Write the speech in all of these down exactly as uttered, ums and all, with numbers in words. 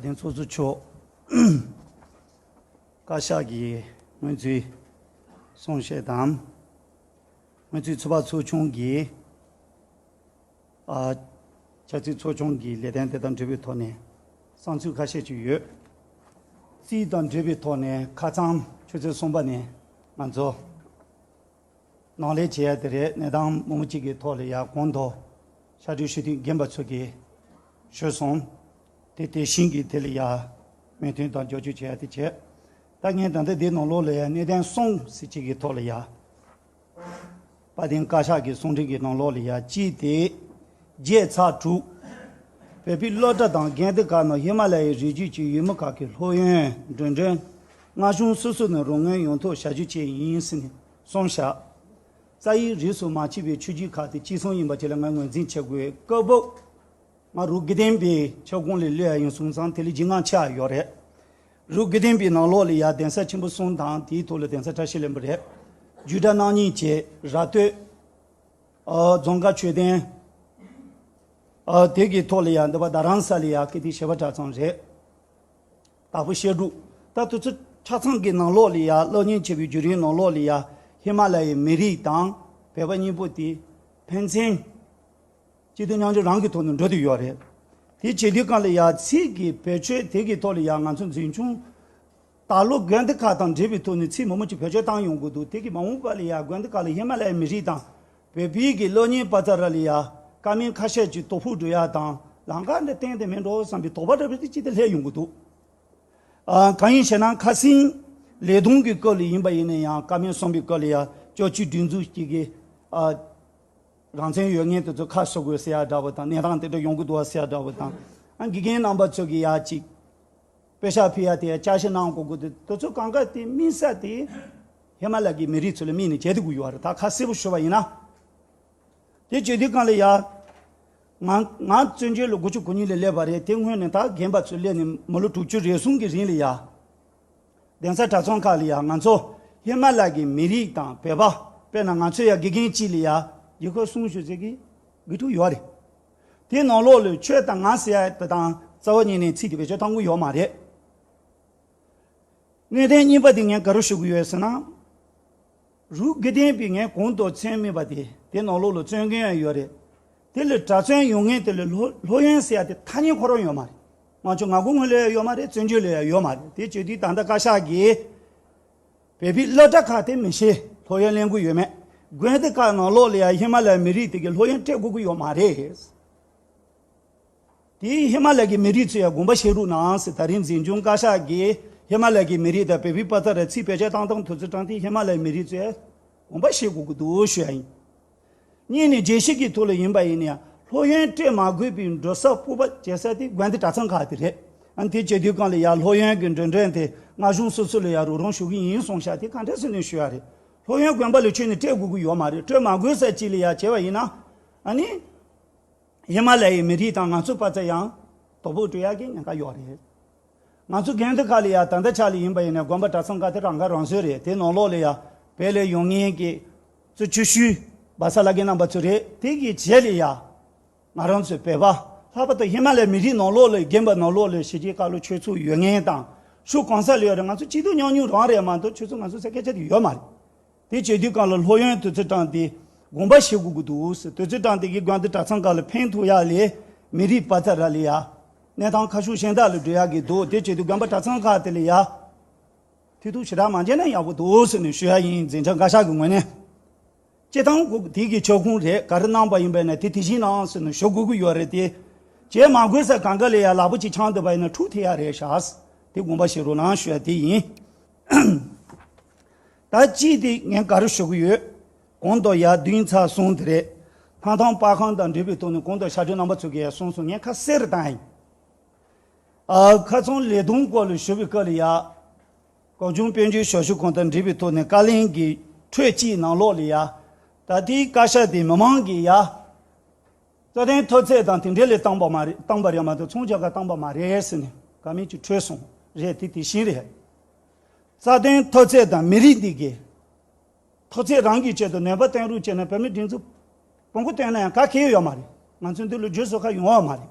དེ་ཚོགས་གཙོ་མཆོག་བཀའ་ཤག་གི་སྔོན་ཚུད་གསུང་བཤད་དང་། སྔོན་ཚུད་ཚོགས་པ་ཚོགས་ཆུང་གི་ཨ། ཆབ་སྲིད་ཚོགས་ཆུང་གི་ལས་དོན་དེ་དང་འབྲེལ་བའི་ཐོག་ནས་བསམ་ཚུལ་ཁ་ཤས་ཅིག་ཡོད། རྩིས་དང་འབྲེལ་བའི་ཐོག་ནས་ཁ་སང་ཆུ་ཚོད་གསུམ་པ་ནས་ང་ཚོ་ནང་ལས་བྱེད་ཡ་དེ་རེད། གནས་སྟངས་མང་པོ་ཅིག་གི་ཐོག་ལ་ཡ་གོང་དུ་ཕྱག་སྦྲེལ་ཞུ་དུས་རྒན་པ་ཚོ་གིས་ཞུས་སོང་། དེ་དེ་བཞིན་གྱི་དེ་ལ་ཡ་མོས་མཐུན་དང་རྒྱབ་སྐྱོར་བྱེད་ཡ་དེ་བྱས། ད་ངས་ད་ལྟ་འདི་ནང་ལོགས་ལ་ཡ་གནད་དོན་གསུམ་ཟེར་ཅིག་གི་ཐོག་ལ་ཡ། དཔལ་ལྡན་བཀའ་ཤག་གི་གསུང་འཕྲིན་གྱི་ནང་ལོགས་ལ་ཡ་གཅིག་དེ། བརྒྱད་ཚེག་དྲུག་བོད་པའི་སློབ་གྲྭ་དང་དགོན་སྡེ་ཁག་ནང་ཧི་མ་ལ་ཡའི་རི་རྒྱུད་ཀྱི་ཡུལ་མི་ཁག་གི་སློབ་ཡོན་འགྲོ་གྲོན་སྔ་གཞུང་སོ་སོ་ནས་རོགས་དངུལ་ཡོང་ཐབས་བྱ་རྒྱུ་བཅས་ཡིན་ཟེར་ནས་གསུངས་བཞག་རྩ་བའི་རིས་སུ་མ་ཆད་པའི་ཆོས་བརྒྱུད་ཁག་དེ་གཅིག་མཚུངས་ཡིན་པ་བཅས་ལ་ང་ངོས་འཛིན་བྱེད་དགོས་སྐབས་བབ། ང་རུ་དགེ་ལྡན་པའི་ཁྱབ་ཁོངས་ལ་སླེབས་ཡ་ཡིན་སོང་ཙང་དེ་ལ་ལྗིད་ངག་ཆགས་ཡོད་རེད། རུ་དགེ་ལྡན་པའི་ནང་ལོགས་ལ་ཡ་གདན་ས་ཆེན་པོ་གསུམ་དང་དེའི་ཐོག་ལ་གདན་ས་ཁྲ་ཤིས་ལྷུན་པོ་རེད། རྒྱུད་གྲྭ་རྣམ་གཉིས་བཅས་ར་སྟོད། ཨ། རྫོང་དཀར་མཆོད་རྟེན། ཨ། དེ་གི་ཐོག་ལ་ཡ་འདི་པ་རྡ་རམ་ས་ལ་ཡ་ཀིརྟི་བྱེས་པ་གྲྭ་ཚང་རེད། དྭགས་པོ་བཤད་སྒྲུབ། ད་དུས་ཚོད་ཆ་ཚང་གི་ནང་ལོགས་ལ་ཡ་སློབ་གཉེར་བྱེད་པའི་བརྒྱུད་རིམ་ནང་ལོགས་ལ་ཡ་ཧི་མ་ལ་ཡའི་མི་རིགས་དང་བོད་པ་གཉིས་པོ་དེ་ཕན་ཚུན་སྐྱིད་སྡུག་མཉམ་སྤྱོད་རང་གི་ཐོག་ནས་འགྲོ་བསྡད་ཡོད་རེད། དེ་བྱེད་དུས་སྒང་ལ་ཡ་ཚིག་གི་བེད་སྤྱོད་དེ་གི་ཐོག་ལ་ཡ་ང་ཚོ་འཛིན་སྐྱོང་། ད་ལོ་དགོན་སྡེ་ཁག་དང་འབྲེལ་བའི་ཐོག་ནས་ཚིག་མང་པོ་ཅིག་བེད་སྤྱོད་བཏང་ཡོང་གི་འདུག་དེ་གི་མ་འོངས་པ་ལ་ཡ་དགོན་སྡེ་ཁག་ལ་ཧི་མ་ལ་ཡའི་མི་རིགས་དང་བོད་པའི་གི་སློབ་གཉེར་བ་ཚོ་ར་ལ་ཡ་བཀའ་མོལ་ཁ་ཤས་ཅིག་དོ་ཕོག་འགྲོ་ཡ་དང་ལམ་ཁ་འདི་གཏན་དེ་མིན་འགྲོ་བསམ་པའི་དོགས་པ་འདྲ་པོ་ཅིག་དེ་སླེབས་ཡོང་གི་འདུག་ཨ། གང་ཡིན་ཞེ་ན་ཁ་སང་ལས་དོན་གྱི་སྐོར་ལ་ཡིན་པ་ཡིན་ན་ཡང་བཀའ་མོལ་གསུངས་པའི་སྐོར་ལ་ཡ་ཅོག་ཅིག་སྒྲིག་འཛུགས་ཅིག་གི། ཨ། རང་བཙན་ཡོད་མཁན་དེ་ཚོ་ཁ་གསོ་དགོས་ཟེར་ཡ་འདྲ་བོ་དང་གནས་སྟངས་དེ་འདྲ་ཡོང་གི་འདུག་བ་ཟེར་ཡ་འདྲ་བོ་དང་། ཨ། དགེ་རྒན་རྣམ་པ་ཚོ་གི་ཡ་ཅིག་དཔེ་ཤག་ཕུལ་ཡ་དེ་ཡ་བསྐྱར་ཞིབ་གནང་དགོས་དགོས་དེ་དེ་ཚོ་གང་ག་དེ་དམིགས་བསལ་དེ་ཧི་མ་ལ་གི་མི་རིགས་ཚོ་ལ་དམིགས་ནས་བྱེད་དགོས་ཡོད་རེད། ད་ཁ་གསལ་པོ་ཞུ་བ་ཡིན་ན། དེ་བྱེད་དུས་སྒང་ལ་ཡ། ང་ང་བཙན་བྱོལ་ལ་དགུ་བཅུ་གོ་གཉིས་ལ་སླེབས་པ་རེད། དེ་སྔོན་ནས་ད་རྒན་པ་ཚོ་སླེབས་ནས་མི་ལོ་དྲུག་ཅུ་རེ་ཟུང་གི་རིང་ལ་ཡ། གདན་ས་གྲྭ་ཚང་ཁག་ལ་ཡ་ང་ཚོ་ཧི་མ་ལ་གི་མི་རིགས་དང་བོད་པ། དཔེར་ན་ང་ཚོ་ཡ་དགེ་རྒན་གཅིག་ལ་ཡ་ཡི་གེ་གསུང་ཞུ་ཟེར་གི་དགེ་ཕྲུག་ཡོད་རེད། དེ་ནང་ལོགས་ལ་ཁྱོད་དང་ང་ཟེར་ཡ་དེ་དང་རྩ་བ་ཉིད་ནས་ཚིག་དེ་བེད་སྤྱོད་གཏང་གི་ཡོད་མ་རེད། གནད་དོན་གཉིས་པ་དེ་ངས་ག་རེ་ཞུ་གི་ཡོད་ཟེར་ན། རུ་དགེ་ལྡན་པའི་ངས་གོང་དུ་མཚན་སྨོས་པ་དེ་དེ་ནང་ལོགས་ལ་བཙན་རྒོལ་ཡང་ཡོད་རེད། དེ་ལ་གྲྭ་བཙུན་ཡོང་མཁན་དེ་ལ་སློབ་སློབ་ཡོན་ཟེར་ཡ་དེ་ཐ་སྙད་ཁོ་རང་ཡོད་མ་རེད། ང་ཚོ་ང་དགོན་ངོས་ལ་ཡང་ཡོད་མ་རེད། བཙན་བྱོལ་ལ་ཡང་ཡོད་མ་རེད། དེ་བྱེད་དུས་ད་ལྟ་བཀའ་ཤག་གིས་བོད་པའི་སློབ་གྲྭ་ཁག་དེ་མི་ཤེས་སློབ་ཡོན་ལེན་གི་ཡོད་མེད། དགོན་སྡེ་ཁག་ནང་ལོགས་ལ་ཡང་ཧི་མ་ལ་ཡའི་མི་རིགས་དེ་གི་སློབ་ཡོན་སྤྲད་དགོས་ཀྱི་ཡོད་མ་རེད། དེའི་ཧི་མ་ལ་ཡའི་མི་རིགས་ཚོས་ཡང་དགོངས་པ་བཞེས་རོགས་གནང་ཟེར། ད་རིང་འཛིན་སྐྱོང་བཀའ་ཤག་གིས་ཧི་མ་ལ་ཡའི་མི་རིགས་དང་བོད་པའི་བར་དུ་ར་ཚིག་བེད་སྤྱོད་བཏང་སྟངས་དེ་ཚོ་དྲངས་ཏེ་ཧི་མ་ལ་ཡའི་མི་རིགས་ཚོས་དགོངས་པ་བཞེས་དགོས་ཀྱི་འདུག་ཞུ་ཡ་ཡིན། གཉིས་ནས་རྒྱལ་སྤྱི་གི་ཐོག་ལ་ཡིན་པ་ཡིན་ན་ཡང་སློབ་ཡོན་སྤྲད་མ་དགོས་པའི་འགྲོ་ས་སྤོབས་པ་བྱེད་ས་དེ་དགོན་སྡེ་གྲྭ་ཚང་ཁག་དེ་རེད། ཨ་ནི་དེ་བྱེད་དུས་སྒང་ལ་ཡང་སློབ་ཡོན་གྱི་འགྲོ་གྲོན་དེ་སྔ་གཞུང་སོ་སོ་ལ་ཡང་རོགས་རམ་ཞུ་གི་ཡིན་གསུངས་ཤག་དེ་ག་འདྲ་ཟེར་ནས་ཞུ་ཡ་རེད། སློབ་ཡོན་དགོན་པ་ལ་ཁྱོན་ནས་སྤྲད་དགོས་ཀྱི་ཡོད་མ་རེད། སྤྲད་མ་དགོས་ས་ཅིག་ལ་ཡང་བྱས་པ་ཡིན་ན། ཨ་ནི། ཧི་མ་ལ་ཡའི་མི་རིགས་དང་ང་ཚོ་བར་དུ་ཡང་དོ་ཕོག་འགྲོ་ཡག་གི་ཉེན་ཁ་ཡོད་རེད། ང་ཚོ་དགོན་སྡེ་ཁག་ལ་ཡང་ད་ལྟའི་ཆ་ལ་ཡིན་པ་ཡིན་ན་དགོན་པ་གྲྭ་ཚང་ཁག་དེ་རང་ཁ་རང་གསོ་རེད། དེ་ནང་ལོགས་ལ་ཡང་བོད་ལ་ཡོང་མཁན་གྱི་གཙོ་ཆེ་ཤོས་བ་ས་ལ་རྒན་རྣམ་པ་ཚོ་རེད། དེ་གི་རྗེས་ལ་ཡང་ང་རང་ཚོའི་བོད་པ་ལྷག་པར་དུ་ཧི་མ་ལ་ཡའི་མི་རིགས་ནང་ལོགས་ལ་རྒན་པ་ནང་ལོགས་ལ་ཕྱི་རྒྱལ་ཁག་ལ་ཆོས་ཚོགས་ཡོད་མཁན་དང་ཕྱོགས་གང་ས་ལ་ཡོད་རེད། ང་ཚོ་སྐྱིད་སྡུག་མཉམ་མྱོང་རང་རེད་མ་གཏོགས་ཆོས་ཚོགས་ང་ཚོ་ས་སྐད་ཆ་དེ་ཡོད་མ་རེད། དེ་བྱེད་དུས་སྒང་ལ་སློབ་ཡོན་དུས་ཚོད་དྲངས་ཏེ་དགོངས་པ་བཞེས་དགོས་ཀྱི་འདུག་ཟེར། དུས་ཚོད་དྲངས་ཏེ་གི་དགོན་སྡེ་གྲྭ་ཚང་ཁག་ལ་ཕན་ཐོགས་ཡག་ལས་མི་རིགས་བར་དུ་ར་ལ་ཡ་གནས་སྟངས་ཁ་ཕྱོགས་གཞན་དག་ལ་འགྲོ་ཡག་གི་འདུག་དེ་བྱེད་དུས་དགོན་པ་གྲྭ་ཚང་ཁག་དེ་ལ་ཡ་ཐུགས་ཐུགས་ཞེ་དྲག་མ་བྱས་ན་ཡག་པོ་འདུག་ཟེར་ནས་ཞུ་ཡ་ཡིན། འཛིན་གྲྭ་བཀའ་ཤག་གི་ངོས་ནས་སྤྱི་བཏང་ཁོ་དེ་གི་ཁྱབ་ཁོངས་རེད། ག་རེ་གནང་པ་ཡིན་པ་ཡིན་ན་དེ་དེ་བཞིན་གནང་ཟེར་ནས་ཞུ་དགོས་ཀྱི་ཡོད་རེད་དེ། བྱས་མ་དགོས་ས་གང་ག་ལ་ཡ་ལག་པ་གཅིག་འཆང་བསྡད་པ་ཡིན་ན་འཁྲུག་ཐེབས་ཡ་རེད་ཤག་དེ་དགོངས་པ་བཞེས་རོགས་གནང་ཞུ་ཡ་དེ་ཡིན། ད་གཅིག་དེ་ངས་ག་རེ་ཞུ་གི་ཡོད། གོང་དུ་ཡར་བདུན་ཚེག་གསུམ་དེ་རེད། མཐའ་དང་པར་ཁང་དང་འབྲེལ་བའི་ཐོག་ནས་གོང་དུ་ཕྱག་སྦྲེལ་རྣམ་པ་ཚོ་གིས་ཡར་གསུངས་སོང་། ངས་ཁ་གསལ་རེ་བཏང་ཡིན། ཨ། ཁ་སང་ལས་དོན་སྐོར་ལ་ཞུ་བའི་སྐབས་ལ་ཡ། གངས་ལྗོངས་དཔལ་འབྱོར་ཞབས་ཞུ་ཁང་དང་འབྲེལ་བའི་ཐོག་ནས་བཀའ་བློན་གྱི་འཕྲོས་གཅིག་ནང་ལོགས་ལ་ཡ། ད་ལྟའི་བཀའ་ཤག་དེ་མི་མང་གིས་ཡ། རྩ་དོན་འཐབ་རྩོད་དང་དེ་འབྲེལ་ལས་བཏང་པ་མ་རེད། བཏང་པ་རེད་མ་གཏོགས་ཚོང་རྒྱག་ག་བཏང་པ་མ་རེད་ཟེར་ནས་བཀའ་མོལ་གྱི་འཕྲོས་སོང་རེད། དེ་དེ་བཞིན་རེད། རྩ་དོན་འཐབ་རྩོད་དང་མི་རིགས་འདི་གའི་འཐབ་རྩོད་རང་གི་ཆེད་དུ་ནུས་པ་བཏོན་རོགས་བྱས་ན་བོད་མི་སྒྲིག་འཛུགས་བོང་གུ་བཏོན་ན་ཡང་ག་གེ་ཡོད་མ་རེད། ང་ཚོ་འདི་ལོ་རྒྱུས་སོ་ཁ་ཡོང་བ་མ་རེད།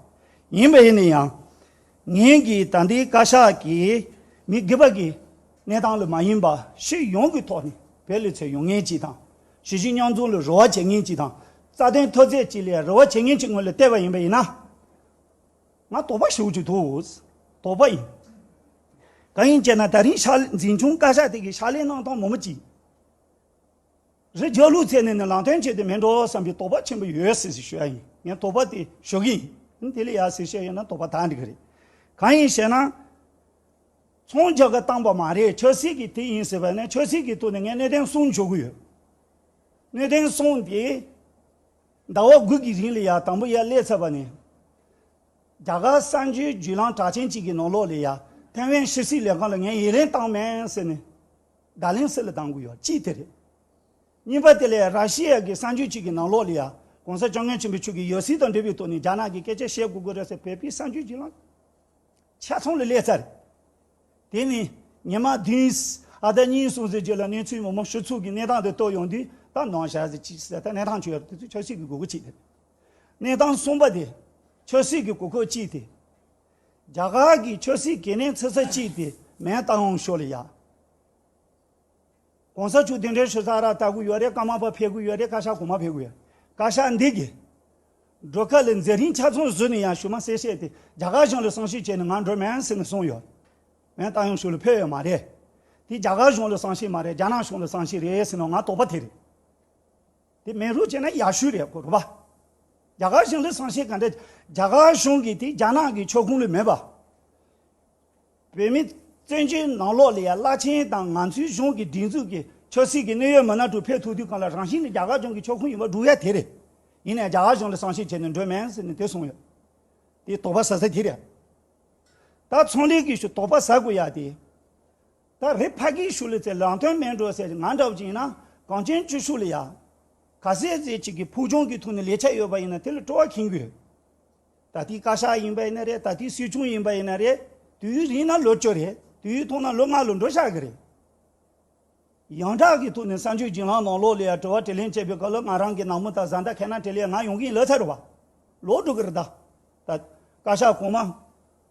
ཡིན་པ་ཡིན་ན་ཡང་ ངེད་ཀྱིས་ད་ལྟའི་བཀའ་ཤག་གིས་མི་སྒེར་པ་གི་གནས་སྟངས་ལ་མ་ཡིན་པ་སྤྱི་ཡོངས་ཀྱི་ཐོག་ནས་བོད་ལ་ཚུར་ཡོང་མཁན་ཅིག་དང་། གཞིས་བྱེས་མཉམ་འཛོམས་ལ་རོགས་པ་བྱེད་མཁན་ཅིག་དང་། རྩ་དོན་མཐོ་ཚད་ཅིག་ལ་རོགས་པ་བྱེད་མཁན་ཅིག་ངོས་ལ་བལྟས་པ་ཡིན་པ་ཡིན་ན། ང་དོགས་པ་ཞེ་པོ་ཅིག་འདུག་དོགས་པ་ཡིན། གང་ཡིན་ཟེར་ན་ད་རིང་ཕྱག་འཛིན་སྐྱོང་བཀའ་ཤག་དེ་གི་ཕྱག་ལས་གནང་སྟངས་མང་པོ་ཅིག་རི་རྒྱལ་ལུགས་ཚད་ནས་ནི་ལམ་སྟོན་བྱེད་དུ་མི་འགྲོ་བསམ་པའི་དོགས་པ་ཆེན་པོ་ཡོད་ཟེར་ཞུ་ཡ་ཡིན། ངས་དོགས་པ་དེ་ཞུ་གི་ཡིན། དེ་ལས་ཡག་ཟེར་བཤད་ཡོད་ན་དོགས་པ་དག་འགྲིག་གི་རེད། གང་ཡིན་ཞེ་ན། ཚོང་རྒྱག་གི་བཏང་པ་མ་རེད། ཆབ་སྲིད་ཀྱི་དེ་ཡིན་ཟེར་བ་ནི་ཆབ་སྲིད་ཀྱི་ཐོག་ནས་ངས་གནད་དོན་གསུམ་ཞུ་གི་ཡོད། གནད་དོན་གསུམ་དེ། ཟླ་བ་དགུ་གི་རིང་ལ་ཡ་དང་པོ་ཡར་སླེབས་ཚར་བ་ནས། རྒྱ་གར་གསར་འགྱུར་བརྒྱུད་ལམ་གྲགས་ཅན་གཅིག་གི་ནང་ལོགས་ལ་ཡ་ཐའེ་ཝན་ཕྱི་སྲིད་ལས་ཁང་ལ་ངས་ཡི་རང་བཏང་མེད་ཟེར་ནས་བརྡ་ལན་སུ་ལ་བཏང་གི་ཡོད། གཅིག་དེ་རེད། གཉིས་པ་དེ་ལས་ར་ཤི་ཡ་གི་གསར་འགྱུར་གཅིག་གི་ནང་ལོགས་ལ་ཡ་༸གོང་ས་༸སྐྱབས་མགོན་ཆེན་པོ་མཆོག་གིས་ཡང་སྲིད་དང་འབྲེལ་བའི་ཐོག་ནས་རྒྱ་ནག་གི་སྐད་ཆ་བཤད་དགོས་ཀྱི་རེད་ཟེར་བོད་པའི་གསར་འགྱུར་བརྒྱུད་ལམ་ཆ་ཚང་ལ་སླེབས་ཚར། དེ་ནས་ཉི་མ་བདུན། ཨ་ཟླ་གཉིས་གསུམ་ཟེར་རྗེས་ལ་གནས་ཚུལ་མང་པོ་ཕྱི་ཚུལ་གྱི་གནས་སྟངས་དེ་རྟོགས་ཡོང་དུས་ད་ནང་བཞག་ཟེར་ཅིག་ཟེར། ད་གནས་སྟངས་ཆོས་ཡོད་དེ་ཚོ་ཆབ་སྲིད་ཀྱི་དགོས་མཁོ་གཅིག་དེ། གནས་སྟངས་གསུམ་པ་དེ། ཆབ་སྲིད་ཀྱི་དགོས་མཁོ་གཅིག་དེ། རྒྱ་གར་གྱི་ཆབ་སྲིད་འགན་ལེན་ཚུགས་ས་གཅིག་དེ་མེན་ཏཱ་ཡོང་ཤོ་ལ་ཡ། གོང་ས་མཆོག་གདན་འདྲེན་ཞུ་ས་ར་ལྟ་གི་ཡོད་རེད། ཀརྨ་པ་ཕེབས་གི་ཡོད་རེད། བཀའ་ཤག་གོང་མ་ཕེབས་གི་ཡོད། བཀའ་ཤག་འདི་གིས་འགྲོ་ཁ་ལ་མཛད་རིམ་ཆ་ཚང་བཟོས་ནས་ཡང་ཞུ་མ་གསལ་བཤད་དེ་རྒྱ་གར་གཞུང་ལ་གསང་ཞིབ་བྱས་ནས་ང་འགྲོ་མེད་ཟེར་ནས་གསུངས་ཡོད། མེན་ཏཱ་ཡོང་ཤོ་ལ་ཕེབས་ཡོད་མ་རེད། དེ་རྒྱ་གར་གཞུང་ལ་གསང་ཞིབ་མ་རེད། རྒྱ་ནག་གཞུང་ལ་གསང་ཞིབ་རེད་ཟེར་ན་ང་དོགས་པ་དེ་རེད། དེ་མེན་རུ་བྱས་ན་ཡག་ཤོས་རེད་གོ་རུ་བ། རྒྱ་གར་གཞུང་ལ་གསང་ཞིབ་ག་འདྲ། རྒྱ་གར་གཞུང་གིས་དེ་རྒྱ་ནག་གི་ཁྱབ་ཁོངས་ལ་མེད་པ། བོད་མི་བཙན་བྱོལ་ནང་ལོགས་ལ་ཡ་བླ་ཆེན་དང་ང་ཚོའི་གཞུང་གི་སྒྲིག་འཛུགས་ཀྱི་ཆབ་སྲིད་ཀྱི་གནད་ཡོད་མི་སྣ་དྲུག་ཕེབས་ཐུབ་དུས་གང་ལ་རང་བཞིན་ནས་རྒྱ་གར་གཞུང་གི་ཁྱབ་ཁོངས་ཡིན་པ་སྒྲུབ་ཡ་དེ་རེད། ཡིན་ནའི་རྒྱ་གར་གཞུང་ལ་གསང་ཞིབ་བྱས་ནས་འགྲོ་མེད་ཟེར་ནས་དེ་གསུངས་ཡོད། དེ་དོགས་པ་ཟ་ས་དེ་རེད། ད་ཚོང་ལས་ཀྱི་ཞུ་དོགས་པ་ཟ་དགོས་ཡ་དེ། ད་རེ་ཕ་གིའི་ཤུལ་ལ་ཚེ་ལམ་སྟོན་མེད་འགྲོ་ཟེར་ང་འདྲ་བ་ཅིག་ཡིན་ན་གངས་ཅན་སྐྱིད་གཤོངས་ལ་ཡ། ག་ཚད་ཟེར་ཅིག་གི་ཕུགས་རྒྱང་གི་ཐོག་ནས་ལས་ཆ་ཡོད་པ་ཡིན་ན་དེ་ལ་སྤྲོ་བ་ཁེངས་དགོས། ད་ལྟའི་བཀའ་ཤག་ཡིན་པ་ཡིན་ན་རེད། ད་ལྟའི་སྲིད་སྐྱོང་ཡིན་པ་ཡིན་ན་རེད། དུས་ཡུན་རིང་ན་ལོ་བཅུ་རེད། དུས་ཡུན་ཐུང་ན་ལོ་ལྔ་ལ་འགྲོ་བཞག་གི་རེད། ཡང་དག་གི་ཐོག་ནས་གསར་འགྱུར་བརྒྱུད་ལམ་ནང་ལོགས་ལ་ཡ་དྲི་བ་དྲིས་ལན་བྱེད་པའི་སྐབས་ལ་ང་རང་གི་ནང་མི་དང་བཟའ་ཟླ་ཁེ་ན་དྲི་ལན་ང་ཡོང་གི་ཡིན་ལབ་ཚར་རེད་བ། ལོག་འགྲོ་གི་རེད་ད། ད་བཀའ་ཤག་གོང་མ།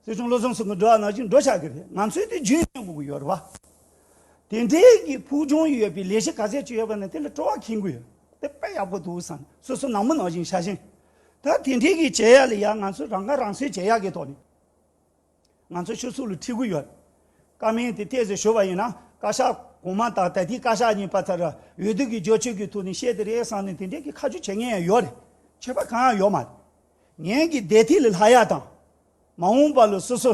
སྲིད་སྐྱོང་བློ་བཟང་སེང་གེ་འགྲོ་བ་ནང་བཞིན་འགྲོ་བཞག་གི་རེད། ང་ཚོས་དེ་རྒྱུན་སྐྱོང་དགོས་ཀྱི་ཡོད་རེད་བ། དེ་འདྲའི་གི་ཕུགས་རྒྱང་ཡོད་པའི་ལས་གཞི་ག་ཚད་ཅིག་ཡོད་པ་ནི་དེ་ལ་སྤྲོ་བ་ཁེངས་དགོས་ཡོད། དེ་དཔེ་ཡག་པོ་འདུག་བསམ། སོ་སོ་ནང་མི་ནང་བཞིན་ཤ་ཞེན། ད་དེ་འདྲའི་གི་བྱེད་ཡ་ལ་ཡ་ང་ཚོས་རང་ཁ་རང་གསོ་བྱེད་ཡ་གི་ཐོག་ནས། ང་ཚོ་ཤོད་ཚུལ་ལ་ཁྲིད་གི་ཡོད། བཀའ་མོལ་དེ་ཏོག་ཙམ་ཞུ་བ་ཡིན་ན་བཀའ་ཤག་གོང་མ་དང་ད་ལྟའི་བཀའ་ཤག་གཉིས་བར་ཐག་ར་འོས་བསྡུ་གི་རྒྱབ་སྐྱོར་གྱི་ཐོག་ནས་བཤད་དེ་རེད་བསམ་ནས་དེ་འདྲའི་གི་ཁ་རྒྱུ་བྱེད་མཁན་ཡང་ཡོད་རེད། ཁྱད་པར་གང་ཡང་ཡོད་མ་རེད། ངེད་ཀྱི་བདེ་ཐིག་ལ་ལྷག་ཡ་དང་། མ་འོངས་པ་ལ་སོ་སོ་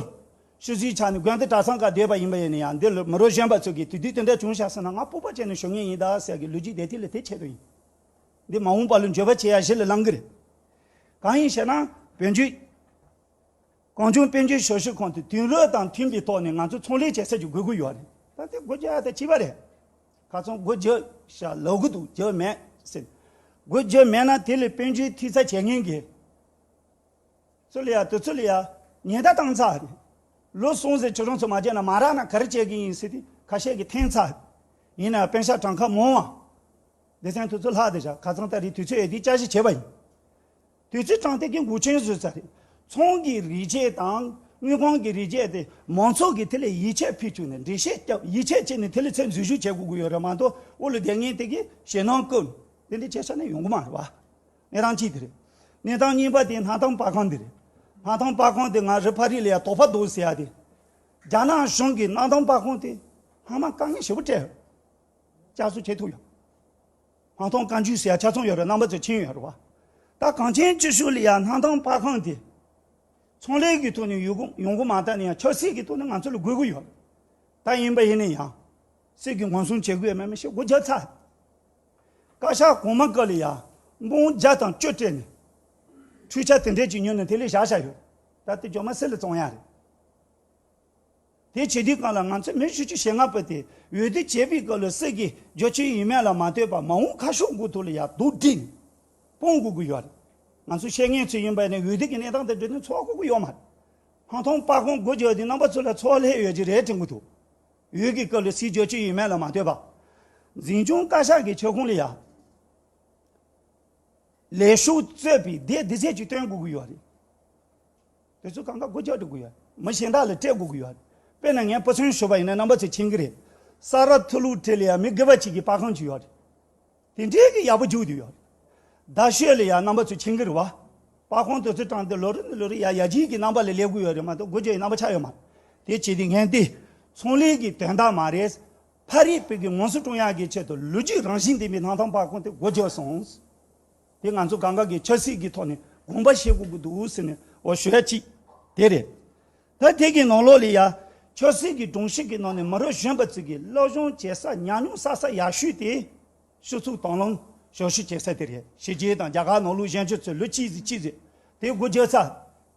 ཤུལ་རྫིའི་ཆ་ནས་དགོན་སྡེ་གྲྭ་ཚང་ག་བསྡད་པ་ཡིན་པ་ཡིན་ན་ཡང་འདི་ལ་མི་རབས་གཞོན་པ་ཚོ་གིས་དེ་དུས་དེ་འདྲ་བྱུང་ཤག་ཟེར་ན་ང་སྤོབས་པ་བྱས་ནས་ཞུ་ངེས་ཡིན་ད་ཟེར་གི་ལོ་རྒྱུས་བདེ་ཐིག་ལ་དེ་ཆེད་དུ་ཡིན། འདི་མ་འོངས་པ་ལ་འགྱོད་པ་བྱེད་ཡ་གཞི་ལ་ལངས་གི་རེད། གང་ཡིན་ཞེ་ན་བོད་བརྒྱུད། གངས་ལྗོངས་དཔལ་འབྱོར་ཞབས་ཞུ་ཁང་དེ་དེང་རབས་དང་མཐུན་པའི་ཐོག་ནས་ང་ཚོ་ཚོང་ལས་བྱེད་ས་ཅིག་དགོས་ཀྱི་ཡོད་རེད། ད་དེ་སྒོ་རྒྱག་ཡ་ད་བྱིས་པ་རེད། ཁ་སང་སྒོ་རྒྱག་ཤག་ལབ་གི་འདུག་རྒྱག་མེད་ཟེར། སྒོ་རྒྱག་མེད་ན་དེ་ལས་དཔལ་འབྱོར་ཐིག་ཚ་བྱེད་མཁན་གྱི་ཚུར་ལ་ཡ་དེ་ཚུར་ལ་ཡ་ཉེན་བརྡ་བཏང་ཚར་རེད། ལོ་གསུམ་ཟེར་ཁྱོད་རང་ཚོ་མ་བརྒྱབ་ན་མ་རག་ན་ག་རེ་བྱེད་ཀྱི་ཡིན་ཟེར་ཏེ་ཁ་ཤས་ཀྱིས་འཐེན་ཚར། ཡིན་ན་པེ་ཤག་གྲངས་ཀ་མང་བ། སྡེ་ཚན་དེ་ཚོ་ལྷག་བསྡད་བཞག་ཁ་སང་ད་རེས་དུས་ཚོད་ཡོད་དུས་བསྐྱར་ཞིབ་བྱས་པ་ཡིན། དུས་ཚོད་གྲངས་དེ་གའི་འགོག་ཆེན་བཟོས་ཚར་རེད། ཚོང་གི་རིགས་ཆད་དང་དངུལ་ཁང་གི་རིགས་ཆད་དེ་མང་ཚོགས་ཀྱི་དེ་ལས་ཡིད་ཆད་ཕུལ་བཅུག་ནས་འགྲེལ་བཤད་བརྒྱབ་ཡིད་ཆད་བྱས་ནས་དེ་ལས་ཚད་འཛུལ་ཞུགས་བྱེད་དགོས་ཀྱི་ཡོད་རེད་མ་གཏོགས་དབུ་ལ་བསྡད་མཁན་དེ་གའི་ཞེད་སྣང་བསྐུལ་དེ་འདྲའི་བྱེད་ས་ནས་ཡོང་གི་མ་རེད་བ། གནས་སྟངས་གཅིག་དེ་རེད། གནས་སྟངས་གཉིས་པ་དེ་སྣར་ཐང་པར་ཁང་དེ་རེད། སྣར་ཐང་པར་ཁང་དེ་ང་རི་ཕ་རི་ལ་ཡ་དོགས་པ་འདུག་ཟེར་ཡ་དེ། རྒྱ་ནག་གཞུང་གིས་སྣར་ཐང་པར་ཁང་དེ་སྔ་མ་དཀའ་ངལ་ཞེ་པོ་འཕྲད་ཡོད། བསྐྱར་གསོ་བྱེད་ཐུབ་ཡོད། སྣར་ཐང་བཀའ་འགྱུར་ཟེར་ཡ་ཆ་ཚང་ཡོད་རེད། རྣམ་པ་ཚོ་མཁྱེན་ཡོད་རེད་བ། ད་གངས་ཅན་སྐྱིད་གཤོངས་ལ་ཡ་སྣར་ཐང་པར་ཁང་དེ། ཚོང་ལས་ཀྱི་ཐོག་ནས་ཡོང་གི་ཡོང་གི་མ་ད་ནས་ཡང་ཆབ་སྲིད་ཀྱི་ཐོག་ནས་ང་ཚོ་ལ་དགོས་ཀྱི་ཡོད། ད་ཡིན་པ་ཡིན་ན་ཡང་། སྲིད་ཀྱི་ངོ་སྲུང་བྱེད་དགོས་མེད་མི་ཤེས་སྒོ་རྒྱབ་ཚར། བཀའ་ཤག་གོང་མ་སྐབས་ལ་ཡ། འབུམ་བརྒྱ་དང་བཅུ་སྤྲད་ནས། འཕྲུལ་ཆ་དེ་འདྲས་ཀྱི་ཉོས་ནས་དེ་ལས་བཞག་བཞག་ཡོད། ད་དེ་ཇོ་མ་སེ་ལ་བཙོང་ཡ་རེད། དེ་བྱེད་དུས་སྒང་ལ་ང་ཚོ་མི་བཞི་བཅུ་ཞེ་ལྔ་པོ་དེ་འོས་བསྡུ་བྱེད་པའི་སྐབས་ལ་སྲིད་ཀྱི་རྒྱབ་སྐྱོར་ཡིན་མིན་ལ་མ་ལྟོས་པར་མ་འོངས་ཁ་ཕྱོགས་འགོ་ཐོག་ལ་ཡར་རྡོ་སྒྲིལ་ནས་སྤོང་དགོས་ཀྱི་ཡོད་རེད། ང་ཚོ་བཤད་མཁན་ཚོ་ཡིན་པ་ནས་འོས་བསྡུ་གི་གནས་སྟངས་དེ་འགྲོ་དུས་ཚོར་བ་གོ་གི་ཡོད་མ་རེད། སྣར་ཐང་པར་ཁང་སྒོ་རྒྱག་དུས་རྣམ་པ་ཚོ་ལ་ཚོར་བ་སླེབས་ཡོད་ཀྱི་རེད་དྲན་གྱི་འདུག་འོས་ཀྱི་སྐབས་ལ་སྲིད་རྒྱབ་སྐྱོར་ཡིན་མིན་ལ་མ་ལྟོས་པར། འཛིན་སྐྱོང་བཀའ་ཤག་གི་ཁྱབ་ཁོངས་ལ་ཡ། ལས་ཤོག་གཙོས་པའི་སྡེ་འདི་ཚད་ཅིག་སྟོན་དགོས་ཀྱི་ཡོད་རེད། དེ་ཚོ་གང་ག་སྒོ་རྒྱག་འགྲོ་དགོས་ཡོད། མི་གཞན་དག་ལ་སྤྲད་དགོས་ཀྱི་ཡོད་རེད། དཔེར་ན་ངས་དཔེ་མཚོན་ཞུས་པ་ཡིན་ན་རྣམ་པ་ཚོས་མཁྱེན་གྱི་རེད། ས་རཱ་ཐོ་ལུ་འཁྲིས་ལ་ཡང་མི་དགེ་བ་བྱེད་ཀྱི་པར་ཁང་ཅིག་ཡོད་རེད། དེ་འདྲའི་གི་ཡག་པོ་བརྒྱུགས་བསྡད་ཡོད་རེད། རྡ་ཤོད་ལ་ཡང་རྣམ་པ་ཚོས་མཁྱེན་གྱི་རེད་བ། པར་ཁང་དུས་ཚོད་བཏང་སྟེ་ལོ་རེ་ནས་ལོ་རེ་ཡར་ཡར་རྒྱས་ཀྱི་རྣམ་པ་ལ་སླེབས་ཀྱི་ཡོད་རེད་མ་གཏོགས་སྒོ་རྒྱག་ཡའི་རྣམ་པ་ཆགས་ཡོད་མ་རེད། དེ་བྱས་ཏེ་ངས་འདི་ཚོང་ལས་ཀྱི་དོན་དག་མ་རེད། ཕ་རི་བོད་ཀྱི་ངོ་སོ་བཀྲོང་ཡག་གི་ཆེད་དུ་ལོ་རྒྱུས་རང་བཞིན་ལྡན་པའི་གནམ་ཐང་པར་ཁང་དེ་སྒོ་རྒྱག་སོང་། དེ་ང་ཚོ་གང་ག་གི་ཆབ་སྲིད་ཀྱི་ཐོག་ནས་དགོངས་པ་བཞེས་དགོས་ཀྱི་འདུག་ཟེར་ནས་འོ་ཞུ་ཡ་གཅིག་དེ་རེད། ད་དེ་གི་ནང་ལོགས་ལ་ཡ་ཆབ་སྲིད་ཀྱི་སྒྲོམ་གཞི་གི་ནང་ནས་མི་རབས་གཞོན་པ་ཚོ་གི་སློབ་སྦྱོང་བྱེད་ས་ཉམས་མྱོང་བསགས་ས་ཡག་ཤོས་དེ་སྤྱི་ཚོགས་དང་བླངས་ཞབས་ཞུ་བྱེད་ས་དེ་རེད། ཕྱི་རྒྱལ་དང་རྒྱ་གར་ནང་ལོགས་གཞོན་སྐྱེས་ཚོས་ལོ་གཅིག་ཙམ་གཅིག་ཙམ་དེ་སྒོ་རྒྱག་ས་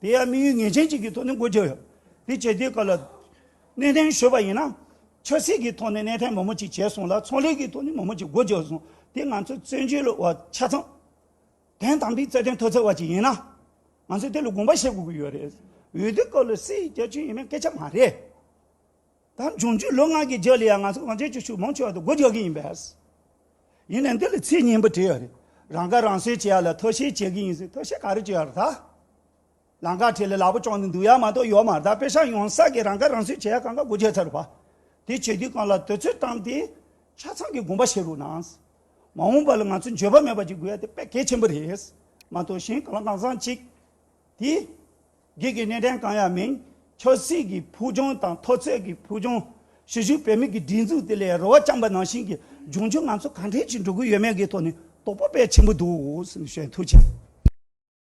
དེ་ཡ་དམིགས་ཡུལ་ངེས་ཅན་ཅིག་གི་ཐོག་ནས་སྒོ་རྒྱག་ཡོད། དེ་བྱས་དུས་སྐབས་ལ་གནས་བརྟན་ཞུས་པ་ཡིན་ན་ཆབ་སྲིད་ཀྱི་ཐོག་ནས་གནས་བརྟན་མང་པོ་ཅིག་བྱས་སོང་ལ་ཚོང་ལས་ཀྱི་ཐོག་ནས་མང་པོ་ཅིག་སྒོ་རྒྱག་སོང་། དེ་ང་ཚོ་བཙན་བྱོལ་ལ་བ་ཆ་ཚང་དོན་དམ་པའི་རྩ་དོན་མཐོ་ཚད་བ་ཅིག་ཡིན་ན། ང་ཚོས་དེ་ལ་དགོངས་པ་བཞེས་དགོས་ཀྱི་ཡོད་རེད། འོས་བསྡུ་སྐབས་ལ་སྲིད་རྒྱ་ཆེན་ཡིན་མིན་སྐད་ཆ་མ་རེད། ད་འབྱུང་འགྱུར་ལོ་ལྔ་གི་རྒྱབ་ལ་ཡང་ང་ཚོ་གང་ཅི་ཅི་ཞུ་མང་ཆེ་བ་དུ་སྒོ་རྒྱག་གི་ཡིན་པས། ཡིན་ནའི་འདི་ལ་ཚིག་སྙན་པོ་བྲིས་ཡོད་རེད། རང་ཁ་རང་གསོ་བྱེད་ཡ་ལ་ཐབས་ཤེས་བྱེད་ཀྱི་ཡིན་ཟེར། ཐབས་ཤེས་ག་རེ་བྱེད་ཡ་རེད་ད། ལམ་ཁ་འཕྲལ་ལ་ལག་པ་བརྐྱངས་ནས་འདུག་ཡ་མ་གཏོགས་ཡོད་མ་རེད་ད། དཔེ་ཆ་ཡོང་ས་གི་རང་ཁ་རང་གསོ་བྱེད་ཡ་གང་ག་སྒོ་རྒྱག་ཚར་རེད་པ། དེ་བྱེད་དུས་གང་ལ་དུས་ཚོད་བཏང་སྟེ་ཆ་ཚང་གི་དགོངས་པ་བཞེས་རོགས་གནང་། མ་འོངས་པ་ལ་ང་ཚོ་འགྱོད་པ་མེད་པ་ཅིག་དགོས་ཡ་དེ་དཔེ་གལ་ཆེན་པོ་རེད། མ་གཏོགས་གཞན་གང་ལ་གང་འཚམ་ཅིག་དེ་སྒེར་གྱི་གནས་བརྟན་གང་ཡང་མིན། ཆབ་སྲིད་ཀྱི་ཕུགས་རྒྱང་དང་མཐོ་ཚད་ཀྱི་ཕུགས་རྒྱང་། གཞིས་བཞུགས་བོད་མི་གི་སྒྲིག་འཛུགས་དེ་ལས་རེ་བ་བཅངས་པ་ནང་བཞིན་གྱི་འབྱུང་འགྱུར་ང་ཚོ་ག་འདྲས་ཅིག་འགྲོ་གི་ཡོད་མེད་ཀྱི་ཐོག་ནས་དོགས་པ་དཔེ་ཆེན་པོ་འདུག་ཟེར་ནས་ཞུ་ཡ། ཐུགས་རྗེ་ཆེ།